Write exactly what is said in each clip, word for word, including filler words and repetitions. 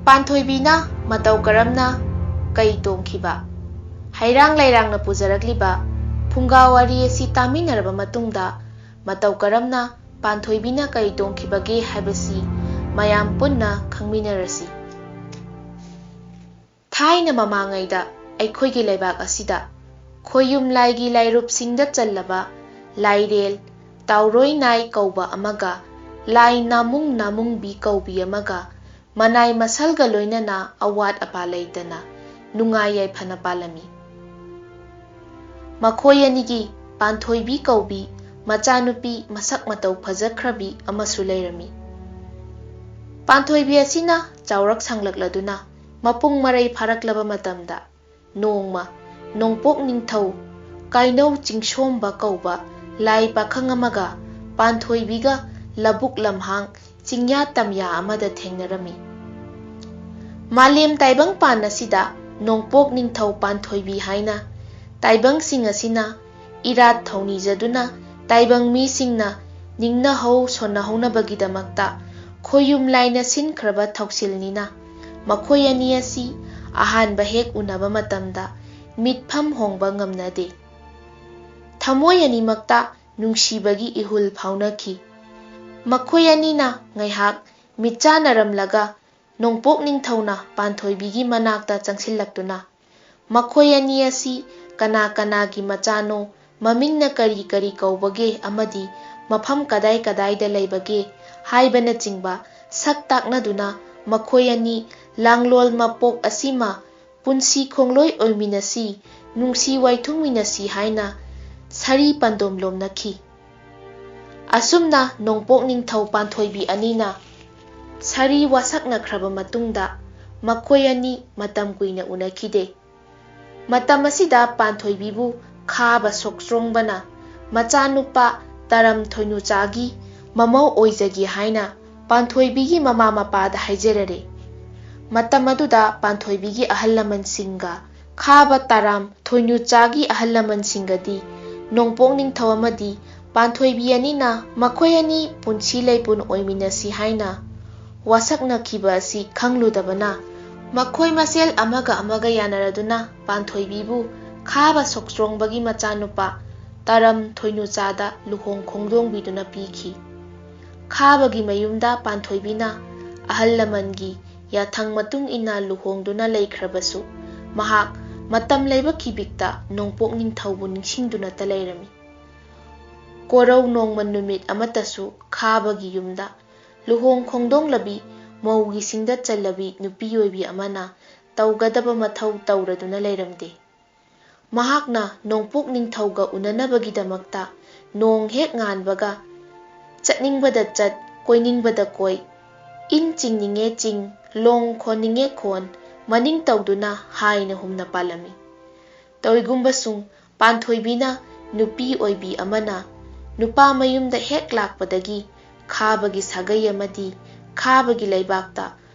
ꯄꯥꯟꯊꯣꯏꯕꯤꯅ ꯃꯇꯧ ꯀꯔꯝꯅ ꯀꯩ ꯇꯣꯡꯈꯤꯕ? ꯍꯩꯔꯥꯡ ꯂꯩꯔꯥꯡꯅ ꯄꯨꯖꯔꯛꯂꯤꯕ ꯐꯨꯡꯒꯥ ꯋꯥꯔꯤ ꯑꯁꯤ ꯇꯥꯃꯤꯟꯅꯔꯕ ꯃꯇꯨꯡꯗ, ꯃꯇꯧ ꯀꯔꯝꯅ ꯄꯥꯟꯊꯣꯏꯕꯤꯅ ꯀꯩ ꯇꯣꯡꯈꯤꯕꯒꯦ ꯍꯥꯏꯕꯁꯤ ꯃꯌꯥꯝ ꯄꯨꯟꯅ ꯈꯪꯃꯤꯟꯅꯔꯁꯤ꯫ ꯊꯥꯏꯅ ꯃꯃꯥꯡꯉꯩꯗ ꯑꯩꯈꯣꯏꯒꯤ ꯂꯩꯕꯥꯛ ꯑꯁꯤꯗ ꯈꯣꯌꯨꯝ ꯂꯥꯏꯒꯤ ꯂꯥꯏꯔꯨꯞꯁꯤꯡꯗ ꯆꯜꯂꯕ ꯂꯥꯏꯔꯦꯜ ꯇꯥꯎꯔꯣꯏ ꯅꯥꯏ ꯀꯧꯕ ꯑꯃꯒ, ꯂꯥꯏ ꯅꯥꯃꯨꯡ ꯅꯥꯃꯨꯡꯕꯤ ꯀꯧꯕꯤ ꯑꯃꯒ, ꯃꯅꯥꯏ ꯃꯁꯜꯒ ꯂꯣꯏꯅꯅ ꯑꯋꯥꯠ ꯑꯄꯥ ꯂꯩꯇꯅ ꯅꯨꯡꯉꯥꯏ ꯌꯥꯏꯐꯅ ꯄꯥꯜꯂꯝꯃꯤ꯫ ꯃꯈꯣꯏ ꯑꯅꯤꯒꯤ ꯄꯥꯟꯊꯣꯏꯕꯤ ꯀꯧꯕꯤ ꯃꯆꯥꯅꯨꯄꯤ ꯃꯁꯛ ꯃꯇꯧ ꯐꯖꯈ꯭ꯔꯕꯤ ꯑꯃꯁꯨ ꯂꯩꯔꯝꯃꯤ꯫ ꯄꯥꯟꯊꯣꯏꯕꯤ ꯑꯁꯤꯅ ꯆꯥꯎꯔꯛ ꯁꯥꯡꯂꯛꯂꯗꯨꯅ ꯃꯄꯨꯡ ꯃꯔꯩ ꯐꯥꯔꯛꯂꯕ ꯃꯇꯝꯗ, ꯅꯣꯡꯃ ꯅꯣꯡꯄꯣꯛ ꯅꯤꯡꯊꯧ ꯀꯥꯏꯅꯧ ꯆꯤꯡꯁꯣꯝꯕ ꯀꯧꯕ ꯂꯥꯏ ꯄꯥꯈꯪ ꯑꯃꯒ ꯄꯥꯟꯊꯣꯏꯕꯤꯒ ꯂꯧꯕꯨꯛ ꯂꯝꯍꯥꯡ ꯆꯤꯡꯌꯥ ꯇꯝꯌꯥ ꯑꯃꯗ ꯊꯦꯡꯅꯔꯝꯃꯤ꯫ ꯃꯥꯂꯦꯝ ꯇꯥꯏꯕꯪ ꯄꯥꯟ ꯑꯁꯤꯗ ꯅꯣꯡꯄꯣꯛ ꯅꯤꯡꯊꯧ ꯄꯥꯟꯊꯣꯏꯕꯤ ꯍꯥꯏꯅ ꯇꯥꯏꯕꯪꯁꯤꯡ ꯑꯁꯤꯅ ꯏꯔꯥꯠ ꯊꯧꯅꯤꯖꯗꯨꯅ, ꯇꯥꯏꯕꯪ ꯃꯤꯁꯤꯡꯅ ꯅꯤꯡꯅꯍꯧ ꯁꯣꯟꯅꯍꯧꯅꯕꯒꯤꯗꯃꯛꯇ ꯈꯣꯌꯨꯝ ꯂꯥꯏꯅ ꯁꯤꯟꯈ꯭ꯔꯕ ꯊꯧꯁꯤꯜꯅꯤꯅ, ꯃꯈꯣꯏ ꯑꯅꯤ ꯑꯁꯤ ꯑꯍꯥꯟꯕ ꯍꯦꯛ ꯎꯅꯕ ꯃꯇꯝꯗ ꯃꯤꯠꯐꯝ ꯍꯣꯡꯕ ꯉꯝꯅꯗꯦ꯫ ꯊꯃꯣꯏ ꯑꯅꯤꯃꯛꯇ ꯅꯨꯡꯁꯤꯕꯒꯤ ꯏꯍꯨꯜ ꯐꯥꯎꯅꯈꯤ꯫ ꯃꯈꯣꯏ ꯑꯅꯤꯅ ꯉꯥꯏꯍꯥꯛ ꯃꯤꯠꯆꯥꯟꯅꯔꯝꯂꯒ ꯅꯣꯡꯄꯣꯛ ꯅꯤꯡꯊꯧꯅ ꯄꯥꯟꯊꯣꯏꯕꯤꯒꯤ ꯃꯅꯥꯛꯇ ꯆꯪꯁꯤꯜꯂꯛꯇꯨꯅ, ꯃꯈꯣꯏ ꯑꯅꯤ ꯑꯁꯤ ꯀꯅꯥ ꯀꯅꯥꯒꯤ ꯃꯆꯥꯅꯣ, ꯃꯃꯤꯡꯅ ꯀꯔꯤ ꯀꯔꯤ ꯀꯧꯕꯒꯦ ꯑꯃꯗꯤ ꯃꯐꯝ ꯀꯗꯥꯏ ꯀꯗꯥꯏꯗ ꯂꯩꯕꯒꯦ ꯍꯥꯏꯕꯅꯆꯤꯡꯕ ꯁꯛ ꯇꯥꯛꯅꯗꯨꯅ, ꯃꯈꯣꯏ ꯑꯅꯤ ꯂꯥꯡꯂꯣꯜ ꯃꯄꯣꯛ ꯑꯁꯤꯃ ꯄꯨꯟꯁꯤ ꯈꯣꯡꯂꯣꯏ ꯑꯣꯏꯃꯤꯟꯅꯁꯤ, ꯅꯨꯡꯁꯤ ꯋꯥꯏꯊꯨꯡꯃꯤꯟꯅꯁꯤ ꯍꯥꯏꯅ ꯁꯥꯔꯤ ꯄꯟꯗꯣꯝ ꯂꯣꯝꯅꯈꯤ꯫ ꯑꯁꯨꯝꯅ ꯅꯣꯡꯄꯣꯛ ꯅꯤꯡꯊꯧ ꯄꯥꯟꯊꯣꯏꯕꯤ ꯑꯅꯤꯅ ꯁꯥꯔꯤ ꯋꯥꯁꯛꯅꯈ꯭ꯔꯕ ꯃꯇꯨꯡꯗ ꯃꯈꯣꯏ ꯑꯅꯤ ꯃꯇꯝ ꯀꯨꯏꯅ ꯎꯅꯈꯤꯗꯦ꯫ ꯃꯇꯝ ꯑꯁꯤꯗ ꯄꯥꯟꯊꯣꯏꯕꯤꯕꯨ ꯈꯥꯕ ꯁꯣꯛꯆ꯭ꯔꯣꯡꯕꯅ ꯃꯆꯥꯅꯨꯄꯥ ꯇꯔꯝ ꯊꯣꯏꯅꯨꯆꯥꯒꯤ ꯃꯃꯧ ꯑꯣꯏꯖꯒꯦ ꯍꯥꯏꯅ ꯄꯥꯟꯊꯣꯏꯕꯤꯒꯤ ꯃꯃꯥ ꯃꯄꯥꯗ ꯍꯥꯏꯖꯔꯔꯦ꯫ ꯃꯇꯝ ꯑꯗꯨꯗ ꯄꯥꯟꯊꯣꯏꯕꯤꯒꯤ ꯑꯍꯜ ꯂꯃꯟꯁꯤꯡꯒ ꯈꯥꯕ ꯇꯔꯥꯝ ꯊꯣꯏꯅꯨꯆꯥꯒꯤ ꯑꯍꯜ ꯂꯃꯟꯁꯤꯡꯒꯗꯤ ꯅꯣꯡꯄꯣꯛ ꯅꯤꯡꯊꯧ ꯑꯃꯗꯤ ꯄꯥꯟꯊꯣꯏꯕꯤ ꯑꯅꯤꯅ ꯃꯈꯣꯏ ꯑꯅꯤ ꯄꯨꯟꯁꯤ ꯂꯩꯄꯨꯟ ꯑꯣꯏꯃꯤꯟꯅꯁꯤ ꯍꯥꯏꯅ ꯋꯥꯁꯛꯅꯈꯤꯕ ꯑꯁꯤ ꯈꯪꯂꯨꯗꯕꯅ, ꯃꯈꯣꯏ ꯃꯁꯦꯜ ꯑꯃꯒ ꯑꯃꯒ ꯌꯥꯅꯔꯗꯨꯅ ꯄꯥꯟꯊꯣꯏꯕꯤꯕꯨ ꯈꯥꯕ ꯁꯣꯛꯆ꯭ꯔꯣꯡꯕꯒꯤ ꯃꯆꯥꯅꯨꯄꯥ ꯇꯔꯝ ꯊꯣꯏꯅꯨꯆꯥꯗ ꯂꯨꯍꯣꯡ ꯈꯣꯡꯗꯣꯡꯕꯤꯗꯨꯅ ꯄꯤꯈꯤ꯫ ꯈꯥꯕꯒꯤ ꯃꯌꯨꯝꯗ ꯄꯥꯟꯊꯣꯏꯕꯤꯅ ꯑꯍꯜ ꯂꯃꯟꯒꯤ ꯌꯥꯊꯪ ꯃꯇꯨꯡ ꯏꯟꯅ ꯂꯨꯍꯣꯡꯗꯨꯅ ꯂꯩꯈ꯭ꯔꯕꯁꯨ, ꯃꯍꯥꯛ ꯃꯇꯝ ꯂꯩꯕ ꯈꯤꯕꯤꯛꯇ ꯅꯣꯡꯄꯣꯛ ꯅꯤꯡꯊꯧꯕꯨ ꯅꯤꯡꯁꯤꯡꯗꯨꯅꯇ ꯂꯩꯔꯝꯃꯤ꯫ ꯀꯣꯔꯧ ꯅꯣꯡꯃ ꯅꯨꯃꯤꯠ ꯑꯃꯠꯇꯁꯨ ꯈꯥꯕꯒꯤ ꯌꯨꯝꯗ ꯂꯨꯍꯣꯡ ꯈꯣꯡꯗꯣꯡꯂꯕꯤ, ꯃꯧꯒꯤ ꯁꯤꯡꯗꯠ ꯆꯜꯂꯕꯤ ꯅꯨꯄꯤ ꯑꯣꯏꯕꯤ ꯑꯃꯅ ꯇꯧꯒꯗꯕ ꯃꯊꯧ ꯇꯧꯔꯗꯨꯅ ꯂꯩꯔꯝꯗꯦ꯫ ꯃꯍꯥꯛꯅ ꯅꯣꯡꯄꯣꯛ ꯅꯤꯡꯊꯧꯒ ꯎꯅꯅꯕꯒꯤꯗꯃꯛꯇ ꯅꯣꯡ ꯍꯦꯛ ꯉꯥꯟꯕꯒ ꯆꯠꯅꯤꯡꯕꯗ ꯆꯠ, ꯀꯣꯏꯅꯤꯡꯕꯗ ꯀꯣꯏ, ꯏꯟ ꯆꯤꯡꯅꯤꯡꯉꯦ ꯆꯤꯡ, ꯂꯣꯡ ꯈꯣꯟꯅꯤꯡꯉꯦ ꯈꯣꯟ, ꯃꯅꯤꯡ ꯇꯧꯗꯨꯅ ꯍꯥꯏꯅ ꯍꯨꯝꯅ ꯄꯥꯜꯂꯝꯃꯤ꯫ ꯇꯧꯏꯒꯨꯝꯕꯁꯨꯡ ꯄꯥꯟꯊꯣꯏꯕꯤꯅ ꯅꯨꯄꯤ ꯑꯣꯏꯕꯤ ꯑꯃꯅ ꯅꯨꯄꯥ ꯃꯌꯨꯝꯗ ꯍꯦꯛ ꯂꯥꯛꯄꯗꯒꯤ ꯈꯥꯕꯒꯤ ꯁꯥꯒꯩ ꯑꯃꯗꯤ ꯈꯥꯕꯒꯤ ꯂꯩꯕꯥꯛꯇ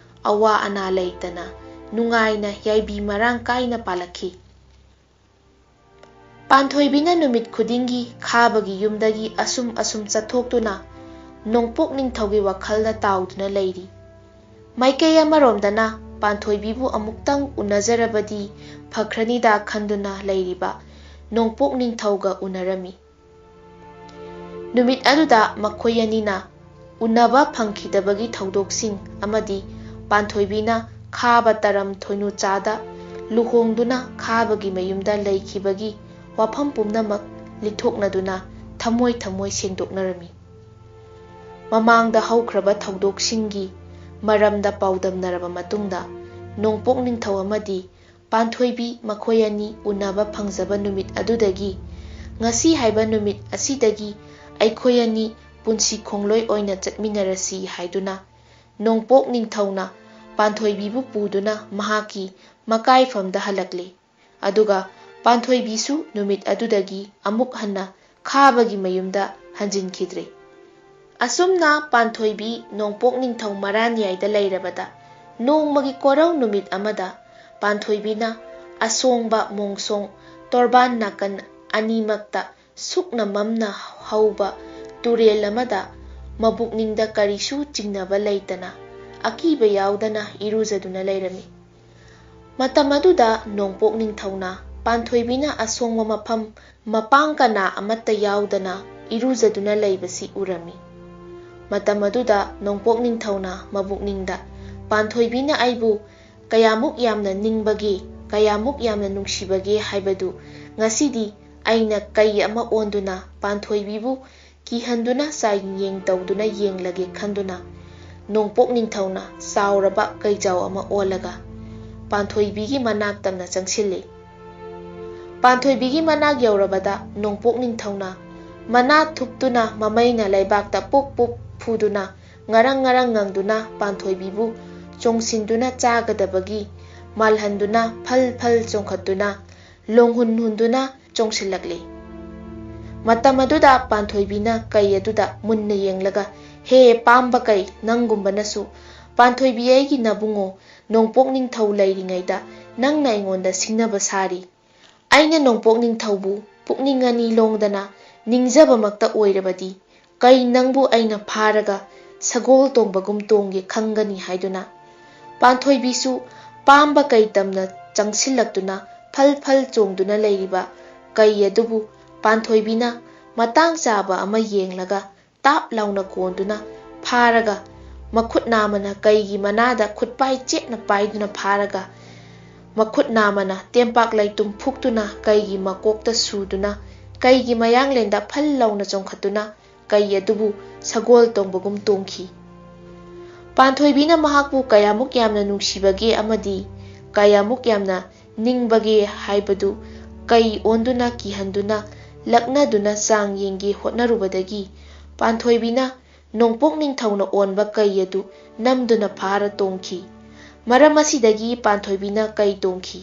ꯑꯋꯥ ꯑꯅꯥ ꯂꯩꯇꯅ ꯅꯨꯡꯉꯥꯏꯅ ꯌꯥꯏꯕꯤ ꯃꯔꯥꯡ ꯀꯥꯏꯅ ꯄꯥꯜꯂꯛꯈꯤ꯫ ꯄꯥꯟꯊꯣꯏꯕꯤꯅ ꯅꯨꯃꯤꯠ ꯈꯨꯗꯤꯡꯒꯤ ꯈꯥꯕꯒꯤ ꯌꯨꯝꯗꯒꯤ ꯑꯁꯨꯝ ꯑꯁꯨꯝ ꯆꯠꯊꯣꯛꯇꯨꯅ ꯅꯣꯡꯄꯣꯛ ꯅꯤꯡꯊꯧꯒꯤ ꯋꯥꯈꯜꯗ ꯇꯥꯎꯗꯨꯅ ꯂꯩꯔꯤ꯫ ꯃꯥꯏꯀꯩ ꯑꯃꯔꯣꯝꯗꯅ ꯄꯥꯟꯊꯣꯏꯕꯤꯕꯨ ꯑꯃꯨꯛꯇꯪ ꯎꯅꯖꯔꯕꯗꯤ ꯐꯈ꯭ꯔꯅꯤꯗ ꯈꯟꯗꯨꯅ ꯂꯩꯔꯤꯕ ꯅꯣꯡꯄꯣꯛ ꯅꯤꯡꯊꯧꯒ ꯎꯅꯔꯝꯃꯤ꯫ ꯅꯨꯃꯤꯠ ꯑꯗꯨꯗ ꯃꯈꯣꯏ ꯑꯅꯤꯅ ꯎꯅꯕ ꯐꯪꯈꯤꯗꯕꯒꯤ ꯊꯧꯗꯣꯛꯁꯤꯡ ꯑꯃꯗꯤ ꯄꯥꯟꯊꯣꯏꯕꯤꯅ ꯈꯥꯕ ꯇꯔꯝ ꯊꯣꯏꯅꯨꯆꯥꯗ ꯂꯨꯍꯣꯡꯗꯨꯅ ꯈꯥꯕꯒꯤ ꯃꯌꯨꯝꯗ ꯂꯩꯈꯤꯕꯒꯤ ꯋꯥꯐꯝ ꯄꯨꯝꯅꯃꯛ ꯂꯤꯊꯣꯛꯅꯗꯨꯅ ꯊꯃꯣꯏ ꯊꯃꯣꯏ ꯁꯦꯡꯗꯣꯛꯅꯔꯝꯃꯤ꯫ ꯃꯃꯥꯡꯗ ꯍꯧꯈ꯭ꯔꯕ ꯊꯧꯗꯣꯛꯁꯤꯡꯒꯤ ꯃꯔꯝꯗ ꯄꯥꯎꯗꯝꯅꯔꯕ ꯃꯇꯨꯡꯗ, ꯅꯣꯡꯄꯣꯛ ꯅꯤꯡꯊꯧ ꯑꯃꯗꯤ ꯄꯥꯟꯊꯣꯏꯕꯤ ꯃꯈꯣꯏ ꯑꯅꯤ ꯎꯅꯕ ꯐꯪꯖꯕ ꯅꯨꯃꯤꯠ ꯑꯗꯨꯗꯒꯤ, "ꯉꯁꯤ ꯍꯥꯏꯕ ꯅꯨꯃꯤꯠ ꯑꯁꯤꯗꯒꯤ ꯑꯩꯈꯣꯏ ꯑꯅꯤ ꯄꯨꯟꯁꯤ ꯈꯣꯡꯂꯣꯏ ꯑꯣꯏꯅ ꯆꯠꯃꯤꯟꯅꯔꯁꯤ" ꯍꯥꯏꯗꯨꯅ ꯅꯣꯡꯄꯣꯛ ꯅꯤꯡꯊꯧꯅ ꯄꯥꯟꯊꯣꯏꯕꯤꯕꯨ ꯄꯨꯗꯨꯅ ꯃꯍꯥꯛꯀꯤ ꯃꯀꯥꯏꯐꯝꯗ ꯍꯜꯂꯛꯂꯦ꯫ ꯑꯗꯨꯒ ꯄꯥꯟꯊꯣꯏꯕꯤꯁꯨ ꯅꯨꯃꯤꯠ ꯑꯗꯨꯗꯒꯤ ꯑꯃꯨꯛ ꯍꯟꯅ ꯈꯥꯕꯒꯤ ꯃꯌꯨꯝꯗ ꯍꯟꯖꯤꯟꯈꯤꯗ꯭ꯔꯦ꯫ ꯑꯁꯨꯝꯅ ꯄꯥꯟꯊꯣꯏꯕꯤ ꯅꯣꯡꯄꯣꯛ ꯅꯤꯡꯊꯧ ꯃꯔꯥꯟꯌꯥꯏꯗ ꯂꯩꯔꯕꯗ, ꯅꯣꯡꯃꯒꯤ ꯀꯣꯔꯧ ꯅꯨꯃꯤꯠ ꯑꯃꯗ ꯄꯥꯟꯊꯣꯏꯕꯤꯅ ꯑꯁꯣꯡꯕ ꯃꯣꯡꯁꯣꯡ ꯇꯣꯔꯕꯥꯟ ꯅꯥꯀꯟ ꯑꯅꯤꯃꯛꯇ ꯁꯨꯛꯅ ꯃꯝꯅ ꯍꯧꯕ ꯇꯨꯔꯦꯜ ꯑꯃꯗ ꯃꯕꯨꯛꯅꯤꯡꯗ ꯀꯔꯤꯁꯨ ꯆꯤꯡꯅꯕ ꯂꯩꯇꯅ ꯑꯀꯤꯕ ꯌꯥꯎꯗꯅ ꯏꯔꯨꯖꯗꯨꯅ ꯂꯩꯔꯝꯃꯤ꯫ ꯃꯇꯝ ꯑꯗꯨꯗ ꯅꯣꯡꯄꯣꯛ ꯅꯤꯡꯊꯧꯅ ꯄꯥꯟꯊꯣꯏꯕꯤꯅ ꯑꯁꯣꯡꯕ ꯃꯐꯝ ꯃꯄꯥꯡ ꯀꯅꯥ ꯑꯃꯠꯇ ꯌꯥꯎꯗꯅ ꯏꯔꯨꯖꯗꯨꯅ ꯂꯩꯕꯁꯤ ꯎꯔꯝꯃꯤ꯫ ꯃꯇꯝ ꯑꯗꯨꯗ ꯅꯣꯡꯄꯣꯛ ꯅꯤꯡꯊꯧꯅ ꯃꯕꯨꯛꯅꯤꯡꯗ, "ꯄꯥꯟꯊꯣꯏꯕꯤꯅ ꯑꯩꯕꯨ ꯀꯌꯥꯃꯨꯛ ꯌꯥꯝꯅ ꯅꯤꯡꯕꯒꯦ, ꯀꯌꯥꯃꯨꯛ ꯌꯥꯝꯅ ꯅꯨꯡꯁꯤꯕꯒꯦ ꯍꯥꯏꯕꯗꯨ ꯉꯁꯤꯗꯤ ꯑꯩꯅ ꯀꯩ ꯑꯃ ꯑꯣꯟꯗꯨꯅ ꯄꯥꯟꯊꯣꯏꯕꯤꯕꯨ ꯀꯤꯍꯟꯗꯨꯅ ꯆꯥꯡꯌꯦꯡ ꯇꯧꯗꯨꯅ ꯌꯦꯡꯂꯒꯦ" ꯈꯟꯗꯨꯅ ꯅꯣꯡꯄꯣꯛ ꯅꯤꯡꯊꯧꯅ ꯆꯥꯎꯔꯕ ꯀꯩꯖꯥꯎ ꯑꯃ ꯑꯣꯜꯂꯒ ꯄꯥꯟꯊꯣꯏꯕꯤꯒꯤ ꯃꯅꯥꯛ ꯇꯝꯅ ꯆꯪꯁꯤꯜꯂꯤ꯫ ꯄꯥꯟꯊꯣꯏꯕꯤꯒꯤ ꯃꯅꯥꯛ ꯌꯧꯔꯕꯗ ꯅꯣꯡꯄꯣꯛ ꯅꯤꯡꯊꯧꯅ ꯃꯅꯥ ꯊꯨꯞꯇꯨꯅ ꯃꯃꯩꯅ ꯂꯩꯕꯥꯛꯇ ꯄꯨꯛ ꯄꯨꯛ ꯐꯨꯗꯨꯅ ꯉꯔꯪ ꯉꯔꯪ ꯉꯪꯗꯨꯅ ꯄꯥꯟꯊꯣꯏꯕꯤꯕꯨ ꯆꯣꯡꯁꯤꯟꯗꯨꯅ ꯆꯥꯒꯗꯕꯒꯤ ꯃꯥꯜꯍꯟꯗꯨꯅ ꯐꯜ ꯐꯜ ꯆꯣꯡꯈꯠꯇꯨꯅ ꯂꯣꯡꯍꯨꯟ ꯍꯨꯟꯗꯨꯅ ꯆꯣꯡꯁꯤꯜꯂꯛꯂꯤ꯫ ꯃꯇꯝ ꯑꯗꯨꯗ ꯄꯥꯟꯊꯣꯏꯕꯤꯅ ꯀꯩ ꯑꯗꯨꯗ ꯃꯨꯟꯅ ꯌꯦꯡꯂꯒ, "ꯍꯦ ꯄꯥꯝꯕ ꯀꯩ, ꯅꯪꯒꯨꯝꯕꯅꯁꯨ ꯄꯥꯟꯊꯣꯏꯕꯤ ꯑꯩꯒꯤ ꯅꯕꯨꯡꯉꯣ ꯅꯣꯡꯄꯣꯛ ꯅꯤꯡꯊꯧ ꯂꯩꯔꯤꯉꯩꯗ ꯅꯪꯅ ꯑꯩꯉꯣꯟꯗ ꯁꯤꯡꯅꯕ ꯁꯥꯔꯤ꯫ ꯑꯩꯅ ꯅꯣꯡꯄꯣꯛ ꯅꯤꯡꯊꯧꯕꯨ ꯄꯨꯛꯅꯤꯡ ꯑꯅꯤ ꯂꯣꯡꯗꯅ ꯅꯤꯡꯖꯕꯃꯛꯇ ꯑꯣꯏꯔꯕꯗꯤ ꯀꯩ ꯅꯪꯕꯨ ꯑꯩꯅ ꯐꯥꯔꯒ ꯁꯒꯣꯜ ꯇꯣꯡꯕꯒꯨꯝ ꯇꯣꯡꯒꯦ ꯈꯪꯒꯅꯤ" ꯍꯥꯏꯗꯨꯅ ꯄꯥꯟꯊꯣꯏꯕꯤꯁꯨ ꯄꯥꯝꯕ ꯀꯩ ꯇꯝꯅ ꯆꯪꯁꯤꯜꯂꯛꯇꯨꯅ ꯐꯜ ꯐꯜ ꯆꯣꯡꯗꯨꯅ ꯂꯩꯔꯤꯕ ꯀꯩ ꯑꯗꯨꯕꯨ ꯄꯥꯟꯊꯣꯏꯕꯤꯅ ꯃꯇꯥꯡ ꯆꯥꯕ ꯑꯃ ꯌꯦꯡꯂꯒ ꯇꯥꯞ ꯂꯥꯎꯅ ꯀꯣꯟꯗꯨꯅ ꯐꯥꯔꯒ ꯃꯈꯨꯠ ꯅꯥꯝꯃꯅ ꯀꯩꯒꯤ ꯃꯅꯥꯗ ꯈꯨꯠꯄꯥꯏ ꯆꯦꯠꯅ ꯄꯥꯏꯗꯨꯅ ꯐꯥꯔꯒ ꯃꯈꯨꯠ ꯅꯥꯝꯃꯅ ꯇꯦꯝꯄꯥꯛ ꯂꯩꯇꯨꯝ ꯐꯨꯛꯇꯨꯅ ꯀꯩꯒꯤ ꯃꯀꯣꯛꯇ ꯁꯨꯗꯨꯅ ꯀꯩꯒꯤ ꯃꯌꯥꯡꯂꯦꯟꯗ ꯐꯜ ꯂꯥꯎꯅ ꯆꯣꯡꯈꯠꯇꯨꯅ ꯀꯩ ꯑꯗꯨꯕꯨ ꯁꯒꯣꯜ ꯇꯣꯡꯕꯒꯨꯝ ꯇꯣꯡꯈꯤ꯫ ꯄꯥꯟꯊꯣꯏꯕꯤꯅ ꯃꯍꯥꯛꯄꯨ ꯀꯌꯥꯃꯨꯛ ꯌꯥꯝꯅ ꯅꯨꯡꯁꯤꯕꯒꯦ ꯑꯃꯗꯤ ꯀꯌꯥꯃꯨꯛ ꯌꯥꯝꯅ ꯅꯤꯡꯕꯒꯦ ꯍꯥꯏꯕꯗꯨ ꯀꯩ ꯑꯣꯟꯗꯨꯅ ꯀꯤꯍꯟꯗꯨꯅ ꯂꯛꯅꯗꯨꯅ ꯆꯥꯡ ꯌꯦꯡꯒꯦ ꯍꯣꯠꯅꯔꯨꯕꯗꯒꯤ ꯄꯥꯟꯊꯣꯏꯕꯤꯅ ꯅꯣꯡꯄꯣꯛ ꯅꯤꯡꯊꯧꯅ ꯑꯣꯟꯕ ꯀꯩ ꯑꯗꯨ ꯅꯝꯗꯨꯅ ꯐꯥꯔ ꯇꯣꯡꯈꯤ꯫ ꯃꯔꯝ ꯑꯁꯤꯗꯒꯤ ꯄꯥꯟꯊꯣꯏꯕꯤꯅ ꯀꯩ ꯇꯣꯡꯈꯤ꯫